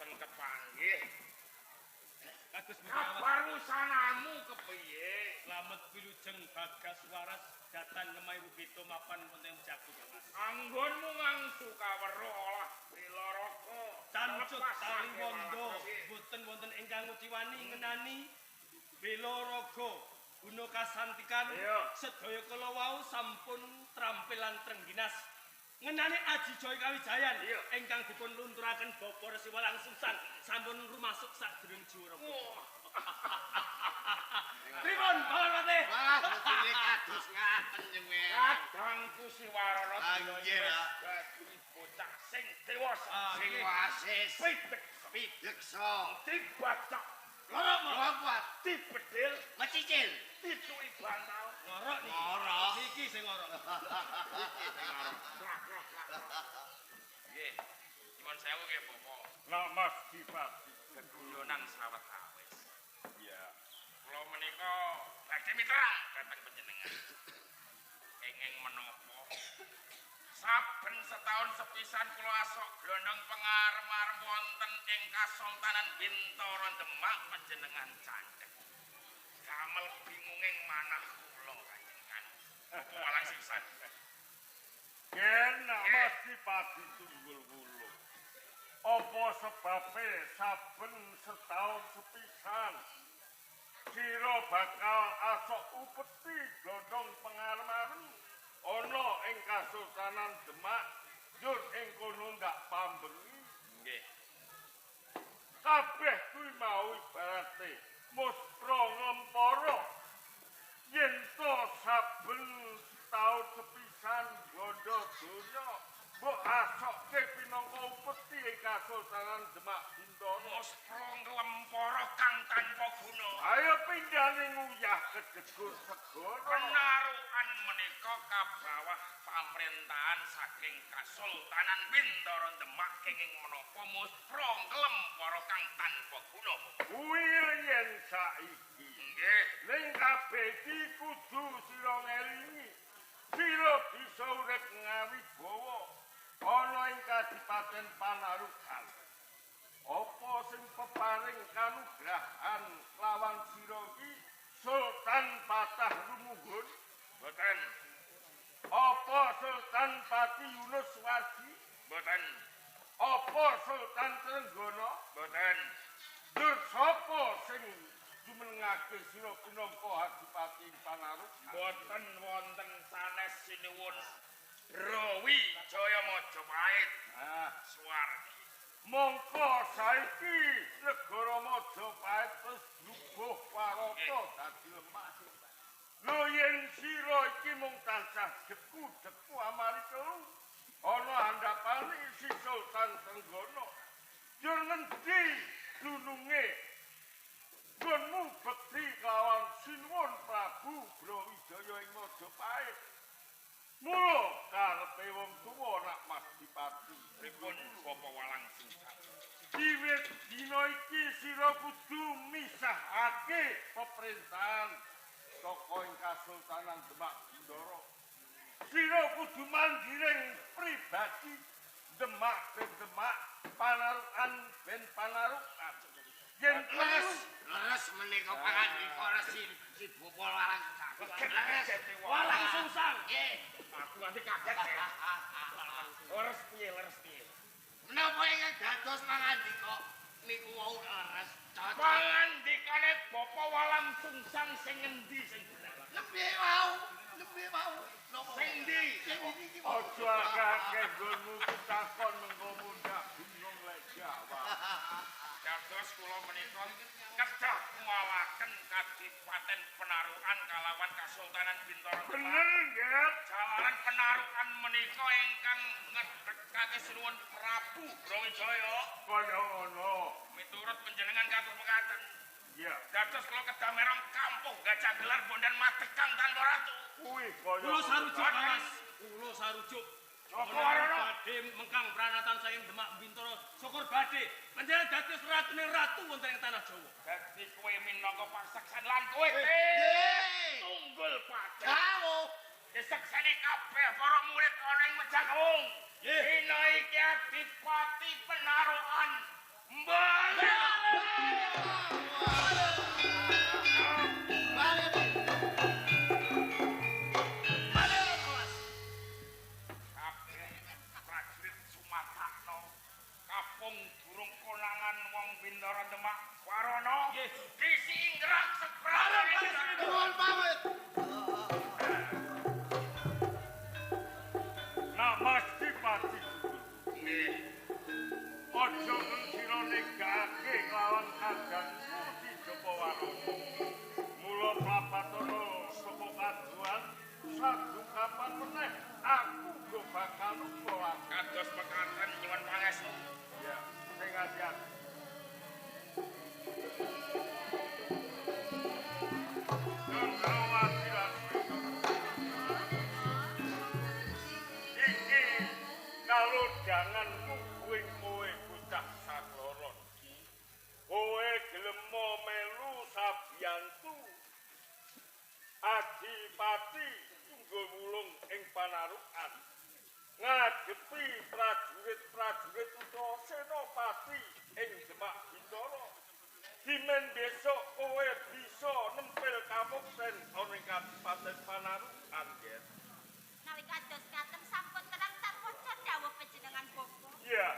Boten kepanggih. Kados kabar wusanamu kepiye? Slamet wilujeng Bagas waras datan lemah Rubito mapan wonten Jago Mas. Anggonmu ngangsu kaweruh olah Bilaraga. Cancut taliwondo boten wonten ingkang nguciwani ngenani Bilaraga guna kasantikan sedaya kala wau sampun trampil lan trengginas. Ngenani Aji Jaya Kawijayan ingkang dipun lunturaken Bapak Resi Walangsungsang sampun rumasuk sajroning jiwa. Pripun Paman Patih? Wah, dene kados ngaten jenenge. Kadangku Siwarana dadi bocah sing dewasa, sing wasis, pidek, pideksa, dibacok, lorok, dibedil, mecicil, dituki bantal. Ngorok niki. Ngorok. Niki sing ngorok. Niki sing ngorok. Nggih. Nyuwun sewu nggih, Bapak. Lah Mas Dipati geguyonan sawetawis. Iya. Kula menika badhe mitra dhateng panjenengan. Kenging menapa? Saben setahun sepisan kula asok glondong pengarem-arem wonten ing Kasultanan Bintara Demak panjenengan candhek. Damel bingunging manah kula panjenengan. Walang sisan. Yen Mas Dipati tunggul wuluh. Apa sebabe saben setahun sepisan sira bakal asok upeti glondong pengarem-arem ana ing Kasultanan Demak njur ing kono ndak pambengi. Nggih. Kabeh kuwi mau ibarate muspra ngempara yen to saben setahun sepisan gondo donya mbok asokke pinangka upeti ing Kasultanan Demak Bintara. Muspra nglempara kang tanpa guna. Ayo pindhane nguyah kejegur segara. Penarukan menika kabawah pamrentahan saking Kasultanan Bintara Demak kenging menapa muspra nglempara kang tanpa guna. Kuwi yen saiki. Nggih. Ning kabeh iki kudu sira ngelingi. Sira bisa urip ngawibawa ana ing Kadipaten Panarukan. Apa sing peparing kanugrahan lawan sira iki Sultan Patah Lumuhun? Mboten. Apa Sultan Pati Yunus Wardi? Mboten. Apa Sultan Trenggana? Mboten. Dur sapa sing jumenengake sira pinangka Adipati Panarukan? Mboten wonten sanes sinuwun Brawijaya Majapahit. Ah, swargi. Mongko saiki negara Majapahit wis brubuh warata dadi lemah. Lho yen sira iki mung tansah deku-deku amari kelu ana andhapane si Sultan Trenggana. Jur ngendi dununge nggonmu bekti kelawan Sinuwun Prabu Brawijaya ing Majapahit? Mula karepe wong tuwa nak Mas Dipati. Pripun Bapak Walangsungsang? Wiwit dina iki sira kudu misahake peperintahan saka ing Kasultanan Demak Bintara. Sira kudu mandhiring pribadi Demak ben Demak, Panarukan ben Panarukan. Yen leres, leres menika pangandika Resi si Bapak Walangsungsang. Leres Walangsungsang. Nggih. Aku nganti kaget. Leres piye, leres piye? Menapa ingkang dados pangandika niku wau leres cocok. Pangandikane Bapak Walangsungsang sing ngendi sing bener? Nembe wau, nembe wau. Napa? Sing ndi? Sing niki wau. Aja akeh nggonmu pitakon mengko mundhak bingung lek jawab. Dados kula menika kedah ngwalaken Kadipaten Penarukan kalawan Kasultanan Bintara. Bener nggih. Jalaran Penarukan menika ingkang ngedekake Sinuwun Prabu Brawijaya. Kaya ngono. Miturut panjenengan katur mekaten. Iya. Dados kula kedah merong kampuh gajah gelar bondan madekang tanpa ratu. Kuwi kaya kula sarujuk Mas. Kula sarujuk. Joko Warono badhe mengkang pranatan saking Demak Bintara syukur badhe panjenengan dados ratune ratu wonten ing tanah Jawa. Dadi kowe minangka pasaksan lan kowe tunggul pajak. Dawuh disekseni kabeh para murid ana ing Mejakung. Dina iki Adipati Penarukan Bali. Bali Mas. Kabeh prajurit Sumatakno kapung durung konangan wong Bintara Demak Warana. Nggih. Kisi inggerak seprana. Nuwun pamit. Nah, Mas Dipati. Nggih. Aja sira negake kelawan kadangku di Japa Warana. Mula prapatana saka kaduan sadu kapan meneh aku uga bakal lupa. Kados mekaten nyuwun pangestu. Ya, sing ati-ati. Candrawati lan iki kalodhangan kuwing kowe bocah sakloron. Kowe gelem melu sabiyantu Adipati Tunggul Wulung ing panarukan ngadepi prajurit-prajurit utawa senopati ing Demak Bintara. Dimen besok kowe bisa nempel kamukten ana ing Kadipaten Panarukan, Ger. Nawi kados ngaten sampun terang tarwaca dawuh panjenengan Bapak. Iya.